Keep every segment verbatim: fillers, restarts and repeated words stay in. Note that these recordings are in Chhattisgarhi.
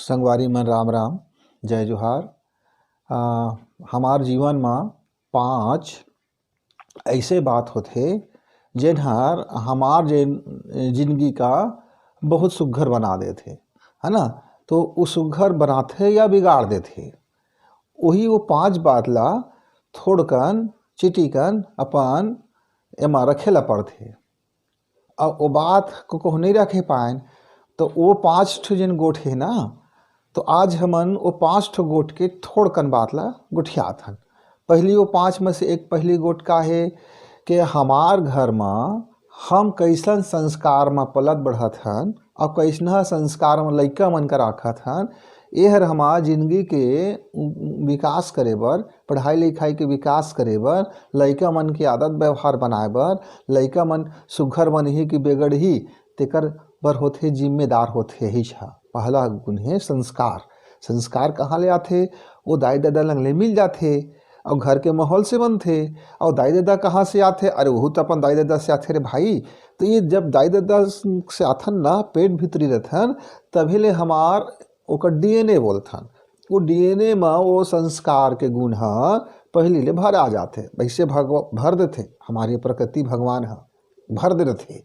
संगवारी मन, राम राम, जय जोहार। आ, हमार जीवन म पांच ऐसे बात होथे, जेन हर हमार जेन जिंदगी का बहुत सुघर बना देथे, है ना? तो वो सुघर बनाथे या बिगाड़ देथे, वही वो पांच बात ला थोड़कन, चिटिकन अपन एमा रखे ला पड़थे। अब वो बात को कहूँ नहीं रखे पाएन, तो वो पांच ठो जेन गोठ हे ना, तो आज हमन वो पांच ठो गोठ के थोड़कन बात ला गोठियात हन। पहली वो पांच में से एक पहली गोठ का हे कि हमार घर म हम कैसन संस्कार म पलत बढ़त हन और कैसना संस्कार म लइका मन का राखत हन, ए हर हमार जिंदगी के विकास करे बर, पढ़ाई लिखाई के विकास करे बर, लइका मन के आदत व्यवहार बनाए बर, लइका मन सुघर बनही कि बिगड़ही, तेकर बर होथे, जिम्मेदार होथे ही छा। पहला गुण हे संस्कार। संस्कार कहाँ ले आथे? वो दाई ददा लंग ले मिल जाथे और घर के माहौल से बनथे। और दाई ददा कहाँ से आथे? अरे, वहू तो अपन दाई ददा से आथे रे भाई। तो ये जब दाई ददा से आथन ना, पेट भीतरी रहथन, तभी ले हमार ओकर डीएनए बोलथन। वो डीएनए म वो संस्कार के गुण ह पहली ले भर आ जाथे, वैसे भगव-, भर देथे हमारी प्रकृति, भगवान ह भर दे रथे।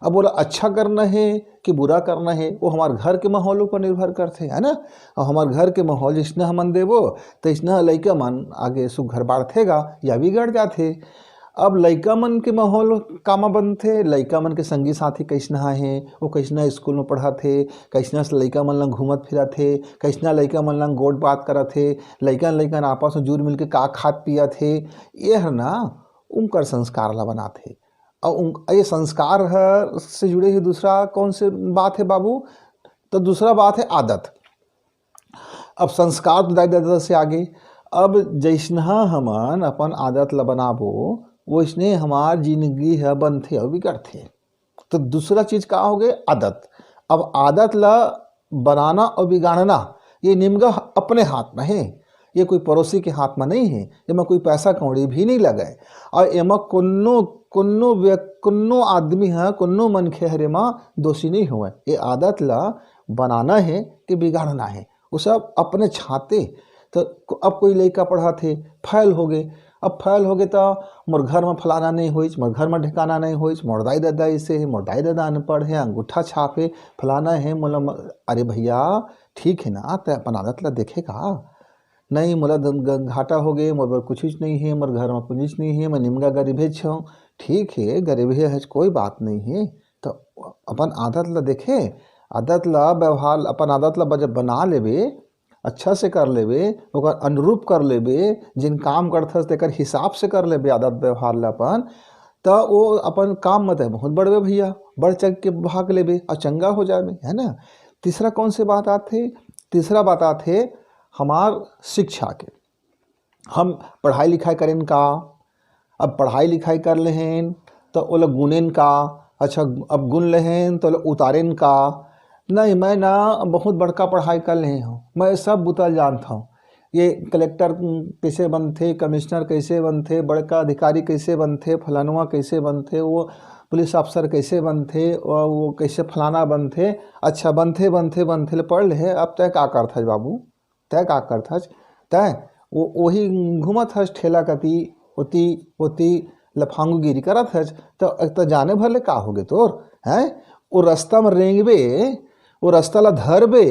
अब बोला अच्छा करना है कि बुरा करना है, वो हमारे घर के माहौल ऊपर निर्भर करथे, है ना? और हमारे घर के माहौल जिसने हमन देबो, तो इसने लइका मन आगे सुघर बाढ़थेगा या बिगड़ जाथे। अब लइका मन के माहौल कामा बनथे, लइका मन के संगी साथी कैसना हे, वो कैसना स्कूल में पढ़त हे, कैसना से लइका मन लंग घूमत फिरत हे, कैसना लइका मन लंग गोठ बात करत हे, लइका लइका आपस में जुल मिल के का खात पियत हे, ये हर ना उनकर संस्कार ला बनाथे। और उन, ये संस्कार ह, से जुड़े हुए दूसरा कौन से बात है बाबू? तो दूसरा बात है आदत। अब संस्कार तो दाई ददा से आगे। अब जैसनहा हमन अपन आदत ला बनाबो, वैसने हमार जिंदगी ह बनथे और बिगड़थे। तो दूसरा चीज का हो गए? आदत। अब आदत ला बनाना और बिगाड़ना, ये निमगा अपने हाथ में है, ये कोई पड़ोसी के हाथ में नहीं है, एमा कोई पैसा कौड़ी भी नहीं लगे। और एमा कोनो, कोनो व्यक-, कोनो आदमी ह, कोनो मनखे हर एमा दोषी नहीं होवे। ये आदत ला बनाना है कि बिगाड़ना है, वो सब अपने छाते। तो को-, अब कोई लइका पढ़त हे, फेल हो गए, अब फेल हो गए तो मोर घर में फलाना नहीं होइच, मोर घर में ढिकाना नहीं होइच, मोर दाई ददा ऐसे है, मोर दाई ददा अनपढ़ है, अंगूठा छाप है, फलाना है, मोला म-, अरे भैया, ठीक है ना, तै अपन आदत ला देखे का? नहीं, मोला द-, ग-, घाटा हो गए, मोर बर कुछ नहीं है, मोर घर में कुछ नहीं है, मैं निमगा गरीबे छो। ठीक है, गरीबे है, कोई बात नहीं है, तो अपन आदत ला देखे, आदत ला, व्यवहार, अपन आदत ला जब बना लेबे, अच्छा से कर लेबे, ओकर अनुरूप कर लेबे, जिन काम करथस तेकर हिसाब से कर लेबे आदत व्यवहार ला अपन, त वो अपन काम में तै बहुत बढ़बे भैया, बढ़ चढ़ के भाग लेबे और चंगा हो जाबे, है ना? तीसरा कौन से बात आथे? तीसरा बात आथे हमार शिक्षा के। हम पढ़ाई लिखाई करेन का? अब पढ़ाई लिखाई कर लेहेन तो ओला गुनेन का? अच्छा, अब गुन लेहेन तो ओला उतारेन का? नहीं, मैं ना बहुत बड़का पढ़ाई कर लेहे हूँ, मैं सब बुता जानत हूँ। ये कलेक्टर कैसे बनथे, कमिश्नर कैसे बनथे, बड़का अधिकारी कैसे बनथे, फलानवा कैसे बनथे, वो पुलिस अफसर कैसे बनथे, वो, वो कैसे फलाना बनथे। अच्छा, बनथे बनथे बनथे ले पढ़ लेहे, अब तय का करथस बाबू? तय का करथस? तय वो, वही घूमत हस ठेला कती, ओती ओती लफांगुगिरी करत हस। तो, तो जाने भर ले का होगे तोर, हैं? वो रास्ता में रेंगबे, वो रास्ता ला धरबे,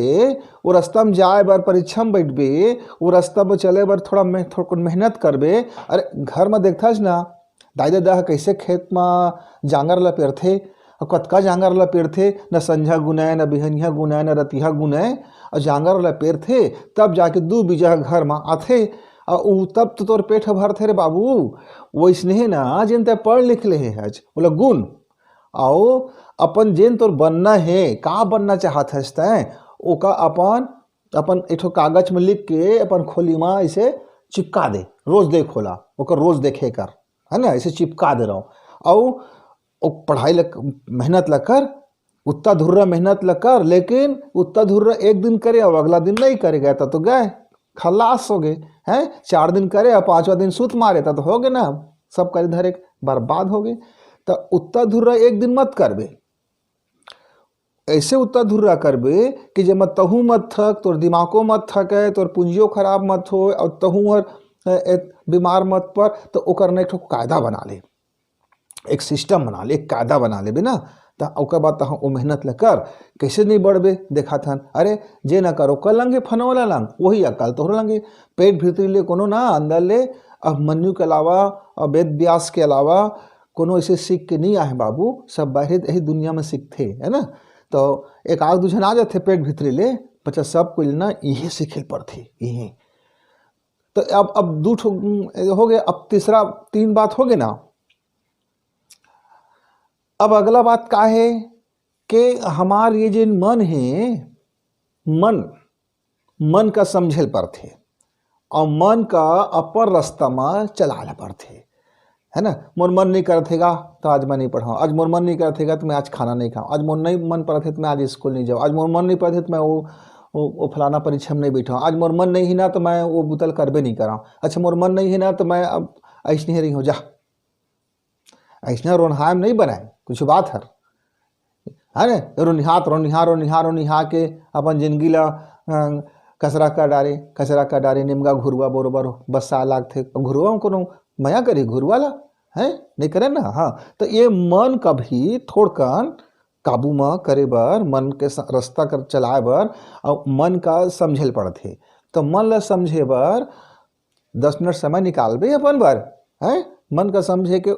वो रास्ता में जाए बर परीक्षा में बैठबे, वो रास्ता में चले बर थोड़ा मेह-, थोड़ा मेहनत करबे। अरे, घर में देखथस ना, दाई ददा ह कैसे खेत म जांगर ल पेरथे, अउ कतका जांगर ल पेरथे, न संझा गुनय, न बिहनिया गुनय, न रतिहा गुनय, अउ जांगर ल पेरथे, तब जाके दू बीजा ह घर म आथे, अउ उ तब तो तोर पेट ह भरथे रे बाबू। वइसने ना, जेन तै पढ़ लिख ले हस, ओला गुन, अउ अपन जेन तोर बनना हे, का बनना चाहत हस तै, ओका अपन, अपन एक ठो कागज में लिख के अपन खोली म ऐसे चिपका दे, रोज देख ओला, ओकर रोज देखे कर, है ना, ऐसे चिपका दे रहो। अउ ओ पढ़ाई ल मेहनत ल कर, उत्ता धुर्रा मेहनत ल कर, लेकिन उत्ता धुर्रा एक दिन करे अउ अगला दिन नहीं करे गए, त तो गए, खलास हो गए, हैं? चार दिन करे अउ पांचवा दिन सूत मारे, त तो हो गए ना, सब करे धरे बर्बाद हो गए। त उत्ता धुर्रा एक दिन मत करबे, ऐसे उत्तर धुर्रा करबे कि जेमा तहूँ मत थक, तोर दिमागो मत थके, तोर पूंजियो खराब मत हो और तहूँ हर ए, ए, बीमार मत पर, तो ओकर ना एक ठो कायदा बना ले, एक सिस्टम बना ले, एक कायदा बना लेबे ना, त ओकर बाद तहाँ ओ मेहनत ल कर। कैसे नहीं बढ़बे? देखा थन, अरे, जे ना करो कल लंगे फनवाला लंग, वही अकाल तोहर लंगे। पेट भीतरी ले कोनो ना, अंदर ले। अब मन्यु के अलावा, अब वेद व्यास के अलावा कोनो ऐसे सीख के नहीं आए बाबू, सब बाहर यही दुनिया में सीखते, है ना? तो एक आध दू झन आ जाते पेट भीतरी ले, बच्चा सब कोई ना इहे सीखे पड़ते, इहे। तो अब अब दू ठो हो गए, अब तीसरा, तीन बात हो गए ना। अब अगला बात का है कि हमार ये जिन मन है, मन मन का समझे ल पड़थे और मन का अपन रास्ता में चला ल पड़थे, है ना? मोर मन नहीं करत हेगा तो आज मैं नहीं पढ़ाऊँ, आज मोर मन नहीं करत हेगा तो मैं आज खाना नहीं खाऊँ, आज मोर नहीं मन पड़त है तो मैं आज स्कूल नहीं जाऊँ, आज मोर मन नहीं पड़त है तो मैं वो वो, वो फलाना परीक्षा में नहीं बैठाऊँ, आज मोर मन नहीं है ना तो मैं वो बुतल करबे नहीं कराऊँ। अच्छा, मोर मन नहीं है ना तो मैं अब ऐसे नहीं रही हूँ, जा। ऐसने रोनहाय में नहीं बनाए, कुछ बात हर, है ना? रोनिहात, रोनिहा, रोनिहा, रोनिहा के अपन जिंदगी ला, अ, कचरा कर डारे, कचरा कर डारे, निमगा घुरुआ बरोबर बस्सा लागथे। घुरुआ में कोनो मया करी घुरुआ ला, है? नहीं करे ना। हाँ, तो ये मन कभी थोड़कन काबू में करे बर, मन के स-, रास्ता कर चलाए बर, और मन का समझे ल पड़थे। तो मन ला समझे बर दस मिनट समय निकालबे अपन बर, हैं? मन का समझे के,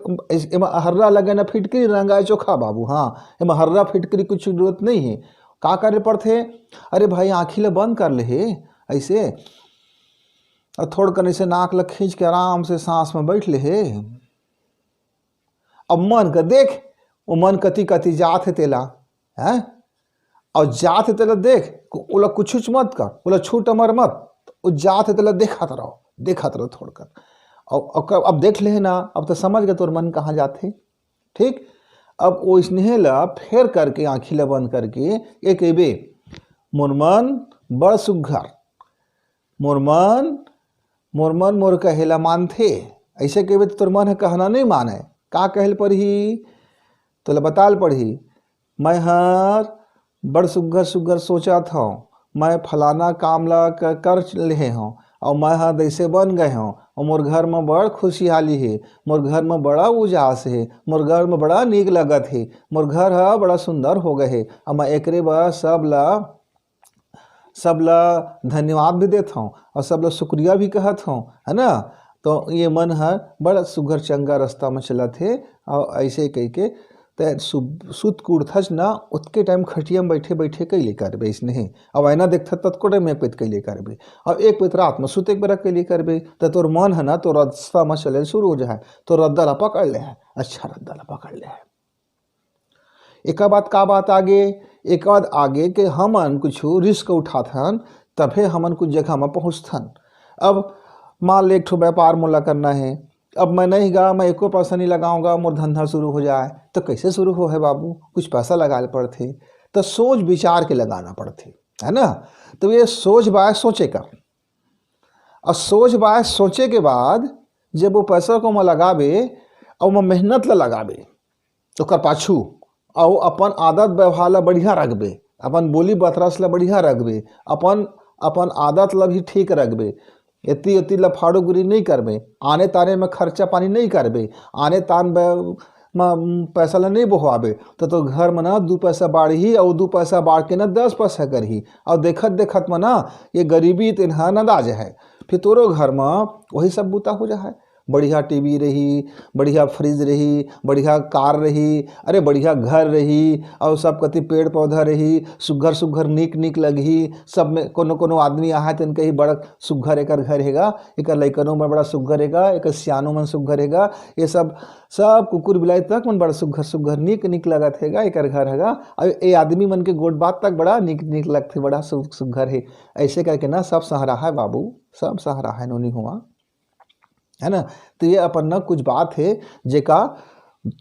एमा हर्रा लगे ना फिटकरी, रंगाए चोखा बाबू। हाँ, एमा हर्रा फिटकरी कुछ जरूरत नहीं है। का करे पड़थे? अरे भाई, आँखी ल बंद कर ले हे, ऐसे, और थोड़ कन ऐसे नाक ल खींच के आराम से सांस में बैठ ले हे। अब मन का देख, वो मन कति कति जात है तेला, हैं? और जात है तेला देख, ओला कुछ मत कर, ओला छूट अमर मत। वो जात है तेला देखत रहो, देखत रहो थोड़ कर। और ओकर अब देख ले ना, अब तो समझ गए तोर मन कहाँ जात है। ठीक, अब वो स्नेह ला फेर करके, आँखी ला बंद करके ये कहबे, "मोर मन बड़ सुग्घर, मोर मन, मोर मन मोर कहेला मानथे।" ऐसे कहबे तो तोर मन ह कहना नहीं माने। का कहल पड़ही? तोला बताल पड़ही, "मैं हर बड़ सुग्घर सुग्घर सोचत हौं, मैं फलाना काम ला क-, कर लेहे हौं, और मैं ह जैसे बन गए हौं, और मोर घर में बड़ खुशहाली हे, मोर घर में बड़ा उजास हे, मोर घर में बड़ा नीक लगत हे, मोर घर ह बड़ा सुंदर हो गए हे, और मैं एकरे बर सब ला, सब ला धन्यवाद भी देत हौं और सब ला शुक्रिया भी कहत हौं, है ना?" तो ये मन ह बड़ा सुघर चंगा रास्ता में चलत हे। और ऐसे कह के तै सु-, सुत के उठथस ना, ओतके टाइम खटिया में बैठे बैठे कैले करबे इसने। अब आईना देखथस ततको टाइम एक पेत कैले करबे, अब एक पेत रात में सुते के बेरा कैले करबे, त तोर मन है ना, तोर रास्ता में चले शुरू हो जाए, तोर रद्दा ला पकड़ ले है, अच्छा रद्दा ला पकड़ ले है। एक बात, का बात आगे, एक बात आगे के हमन कुछ रिस्क उठाथन, तभे हमन कुछ जगह में पहुँचथन। अब मान ले एक ठो व्यापार मोला करना है, अब मैं नहीं गा, मैं एको पैसा नहीं लगाऊंगा, मोर धंधा शुरू हो जाए, तो कैसे शुरू हो है बाबू? कुछ पैसा लगाए ल पड़थे। तो सोच विचार के लगाना पड़थे, है ना? तो ये सोच बाय सोचे कर, और सोच बाय सोचे के बाद जब वो पैसा को मैं लगाबे और मैं मेहनत ला लगाबे ओकर पाछू, और अपन आदत व्यवहार ला बढ़िया रखबे, अपन बोली बतरस ला बढ़िया रखबे, अपन अपन आदत ला भी ठीक रखबे, एती एती लफाड़ोगिरी नहीं करबे, आने ताने में खर्चा पानी नहीं करबे, आने तान ब-, म-, पैसा ला नहीं बोहवाबे, तो तोर घर में ना दू पैसा बाढ़ही और दू पैसा बाढ़ के ना दस पैसा करही। और देखत देखत में ना ये गरीबी तेन ह नंदा जाए, फिर तोरो घर में वही सब बूता हो जाए। बढ़िया टीवी रही, बढ़िया फ्रिज रही, बढ़िया कार रही, अरे बढ़िया घर रही, और सब कति पेड़ पौधा रही, सुघर सुघर नीक नीक लगही। सब में कोनो कोनो आदमी आए तेन कही बड़ा सुघर एकर घर हेगा, एकर लइकनो मन बड़ा सुघर हेगा, एकर सियानो मन सुघर हेगा, ये सब सब कुकुर बिलाई तक मन बड़ा सुघर सुघर नीक नीक लगत हेगा, एकर घर हेगा। और ये आदमी मन के गोठ बात तक बड़ा नीक नीक लगथे, बड़ा सु-, सुघर हे। ऐसे करके ना सब सहरा है बाबू, सब सहरा है नोनी हुआ, है ना? तो ये अपन ना कुछ बात है जेका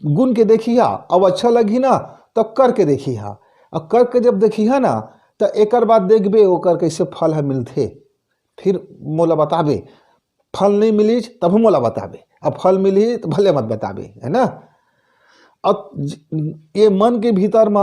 गुन के देखिहा, अब अच्छा लगही ना तो करके देखिहा, और करके जब देखिहा ना तो एकर बाद देखबे ओकर कैसे फल है मिलथे। फिर मोला बताबे, फल नहीं मिलिस तब मोला बताबे, अब फल मिलही तो भले मत बताबे, है ना? अब ज-, ये मन के भीतर म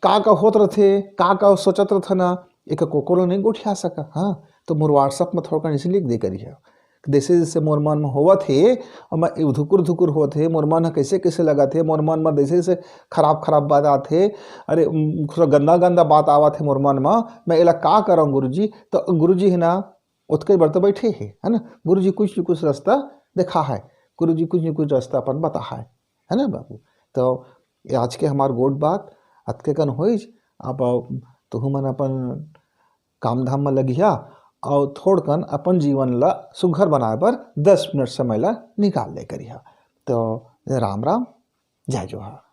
का का होत रथे, का का सोचत रथे ना, एक कोको ल नहीं गोठिया सका। हाँ, तो मोर WhatsApp में थोड़ा कन इसे लिख दे करिहा। जैसे जैसे मोर मन में होवत हे, और मैं धुकुर धुकुर होत हे, मोर मन ह कैसे कैसे लगत हे, मोर मन में जैसे जैसे खराब खराब बात आत हे, अरे, उम, थोड़ा गंदा गंदा बात आवत हे मोर मन में, मैं एला का करंव गुरुजी? तो गुरुजी है ना, ओतके बर तो बैठे हे, है ना? गुरुजी कुछ न कुछ रास्ता देखा है, गुरुजी कुछ न कुछ रास्ता अपन बता है, है ना बाबू? तो ये आज के हमार गोठ बात अतके कन होइस। अब तुहू मन अपन काम धाम में लगिहा, और थोड़कन अपन जीवन ला सुघर बनाए बर दस मिनट समय ला निकाल ले करिहा। तो राम राम, जय जोहार।